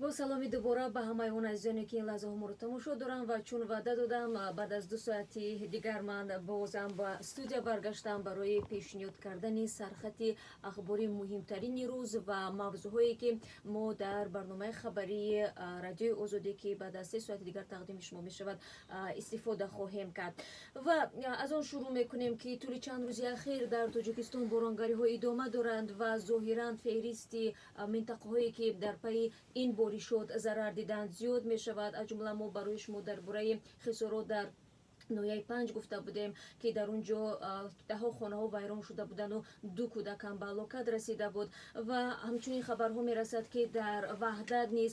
Бо саломи дубора ба ҳамаи он азизоне, ки ин лаҳзаҳо моро тамошо доранд. Ва чун ваъда додам, баъд аз 2 соати дигар ман бозам ба студия баргаштам барои пешниҳод кардани сархати ахбори муҳимтарини рӯз ва мавзӯъҳое, ки мо дар барномаи хабарии Радиои Озодӣ, ки баъд аз 3 соати дигар тақдими шумо мешавад, истифода хоҳем кард. Ва аз он шурӯъ мекунем, ки тӯли чанд рӯзи ахир дар Тоҷикистон боронгариҳо идома доранд ва зоҳиран феҳристи минтақаҳое, ки дар пайи ин боришот зарар диданд, зиёд мешавад. Аз ҷумла мо барои шумо дар бораи хисорот дар ноҳияи Панҷ гуфта будем, ки дар он ҷо даҳҳо хонаҳо вайрон шуда буданду ду кӯдакам ба ҳалокат расида буд. Ва ҳамчунин хабарҳо мерасад, ки дар Ваҳдат низ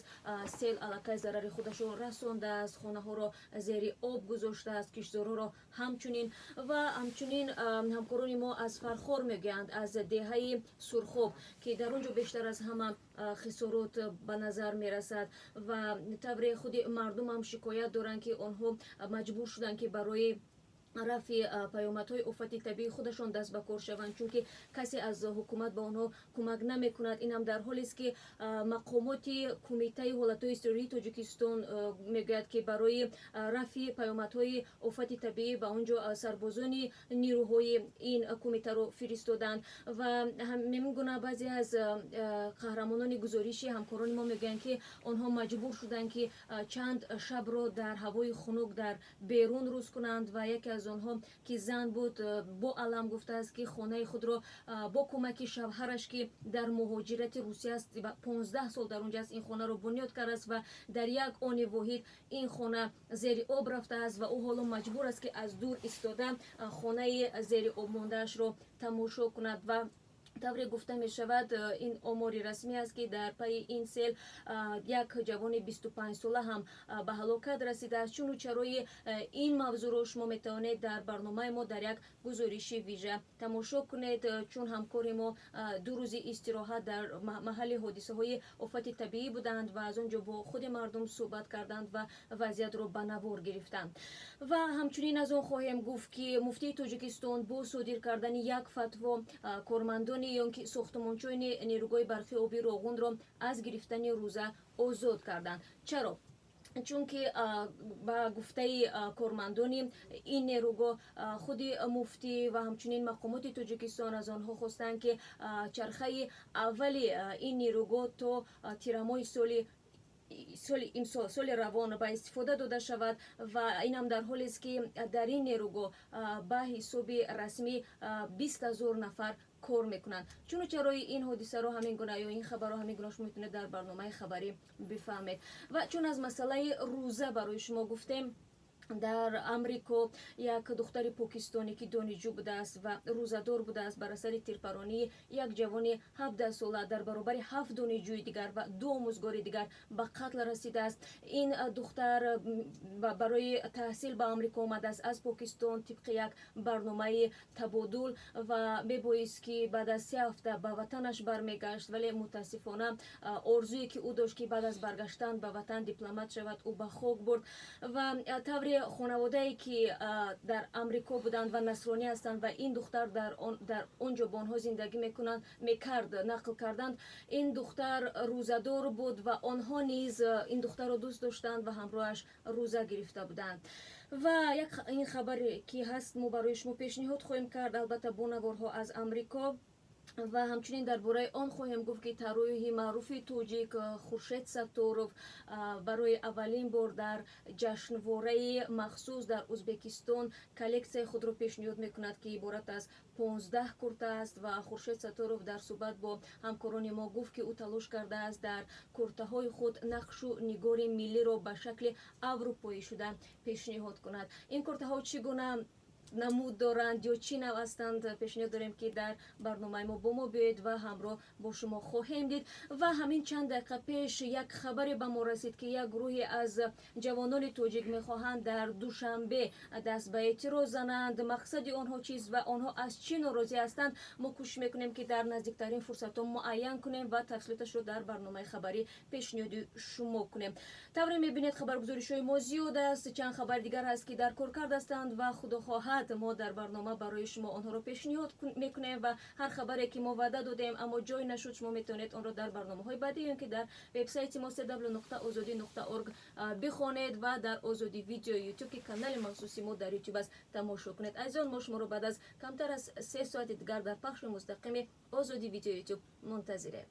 сел аллакай зарари худашро расондааст, хонаҳоро зери об гузоштааст, киштзорҳоро ҳамчунин. Ва ҳамчунин ҳамкорони мо аз Фархор мегӯянд, аз деҳаи Сурхоб, ки дар он ҷо бештар аз ҳама хисорот ба назар мерасад. Ва тавре худи мардум ҳам шикоят доранд, ки онҳо маҷбур шуданд, ки барои рафъи паёмадҳои офати табиӣ худашон даст ба кор шаванд, чунки касе аз ҳукумат ба онҳо кӯмак намекунад. Инам дар ҳолест, ки мақомоти Кумитаи ҳолатҳои изтирории Тоҷикистон мегӯяд, ки барои рафъи паёмадҳои офати табиӣ ба он ҷо сарбозони нирӯҳои ин кумитаро фиристоданд. Ва ҳамин гуна баъзе аз қаҳрамонони гузориши ҳамкорони мо мегӯянд, ки онҳо маҷбур шуданд, ки чанд шабро дар ҳавои хунук дар берун рӯз кунанд. Ва яке аз онҳо, ки зан буд, бо алам гуфтааст, ки хонаи худро бо кӯмаки шавҳараш, ки дар муҳоҷирати Русия аст ва 15 сол дар онҷо аст, ин хонаро бунёд кардааст ва дар як они воҳид ин хона зери об рафтааст ва ӯ ҳоло маҷбур аст, ки аз дур истода хонаи зери об мондаашро тамошо кунад. Ва тавре гуфта мешавад, ин омори расмӣ аст, ки дар пайи ин сел як ҷавони 25-сола ҳам ба ҳалокат расидааст. Чуну чарои ин мавзӯъро шумо метавонед дар барномаи мо дар як гузориши вижа тамошо кунед, чун ҳамкори мо 2 рӯзи истироҳат дар маҳалли ҳодисаҳои офати табиӣ буданд ва аз он ҷо бо худи мардум суҳбат карданд ва вазъиятро ба навор гирифтанд. Ва ҳамчунин аз он хоҳем гуфт, ки муфтии Тоҷикистон бо содир кардани як фатво кормандони ё ки сохтмончони нерӯгоҳи барқи оби Роғунро аз гирифтани рӯза озод карданд. Чаро? Чунки ба гуфтаи кормандони ин нерӯгоҳ, худи муфтӣ ва ҳамчунин мақомоти Тоҷикистон аз онҳо хостанд, ки чархаи аввали ин нерӯгоҳ то тирамоҳи соли имсол, соли равон, ба истифода дода шавад. Ва инам дар ҳолест, ки дар ин нерӯгоҳ ба ҳисоби расмӣ 20 000 нафар кор мекунанд. Чуну чарои ин ҳодисаро ҳамин гуна ё ин хабарро ҳамин гуна шумо метавонед дар барномаи хабарӣ бифаҳмед. Ва чун аз масъалаи рӯза барои шумо гуфтем, дар Амрико як духтари покистонӣ, ки донишҷӯ будааст ва рӯзадор будааст, бар асари тирпаронии як ҷавони 17-сола дар баробари ҳафт донишҷӯи дигар ва ду омӯзгори дигар ба қатл расидааст. Ин духтар барои таҳсил ба Амрико омадааст аз Покистон тибқи як барномаи табодул ва мебоист, ки баъд аз 3 ҳафта ба ватанаш бармегашт, вале мутаассифона орзуе, ки ӯ дошт, ки баъд аз баргаштан ба ватан дипломат шавад, ӯ ба хок бурд. Ва тавре хонаводае, ки дар Амрико буданд ва насронӣ ҳастанд ва ин духтар дар он ҷо бо онҳо зиндагӣ мекунанд мекард, нақл карданд, ин духтар рӯзадор буд ва онҳо низ ин духтарро дӯст доштанд ва ҳамроҳаш рӯза гирифта буданд. Ва як ин хабаре, ки ҳаст, мо барои шумо пешниҳод хоҳем кард, албатта бо наворҳо аз Амрико. Ва ҳамчунин дар бораи он хоҳем гуфт, ки тарроҳи маъруфи тоҷик Хуршед Сатторов барои аввалин бор дар ҷашнвораи махсус дар Ӯзбекистон коллексияи худро пешниҳод мекунад, ки иборат аз 15 курта аст. Ва Хуршед Сатторов дар суҳбат бо ҳамкорони мо гуфт, ки ӯ талош кардааст дар куртаҳои худ нақшу нигори миллиро ба шакли аврупоӣ шуда пешниҳод кунад. Ин куртаҳо чӣ гуна намуд доранд ё чӣ нав ҳастанд, пешниҳод дорем, ки дар барномаи мо бо мо биёед ва ҳамроҳ бо шумо хоҳем дид. Ва ҳамин чанд дақиқа пеш як хабаре ба мо расид, ки як гурӯҳе аз ҷавонони тоҷик мехоҳанд дар Душанбе даст ба эътироз зананд. Мақсади онҳо чист ва онҳо аз чӣ норозӣ ҳастанд, мо кӯшиш мекунем, ки дар наздиктарин фурсатҳо муайян кунем ва тафсилоташро дар барномаи хабарӣ пешниҳоди шумо кунем. Тавре мебинед, хабаргузоришҳои мо зиёд аст, чанд хабари дигар ҳаст, ки дар коркард ҳастанд ва худо хоҳад. соат мо дар барнома барои шумо онҳоро пешниҳод мекунем ва ҳар хабаре, ки мо ваъда додем, аммо ҷой нашуд, шумо метавонед онро дар барномаҳои баъдӣ ё ки дар вебсайти мо www.ozodi.org бихонед ва дар Озодӣ Видео Ютуб, ки канали махсуси мо дар Ютуб аст, тамошо кунед. Азизон, мо шуморо баъд аз камтар аз 3 соати дигар дар пахши мустақими Озодӣ Видео Ютуб мунтазирем.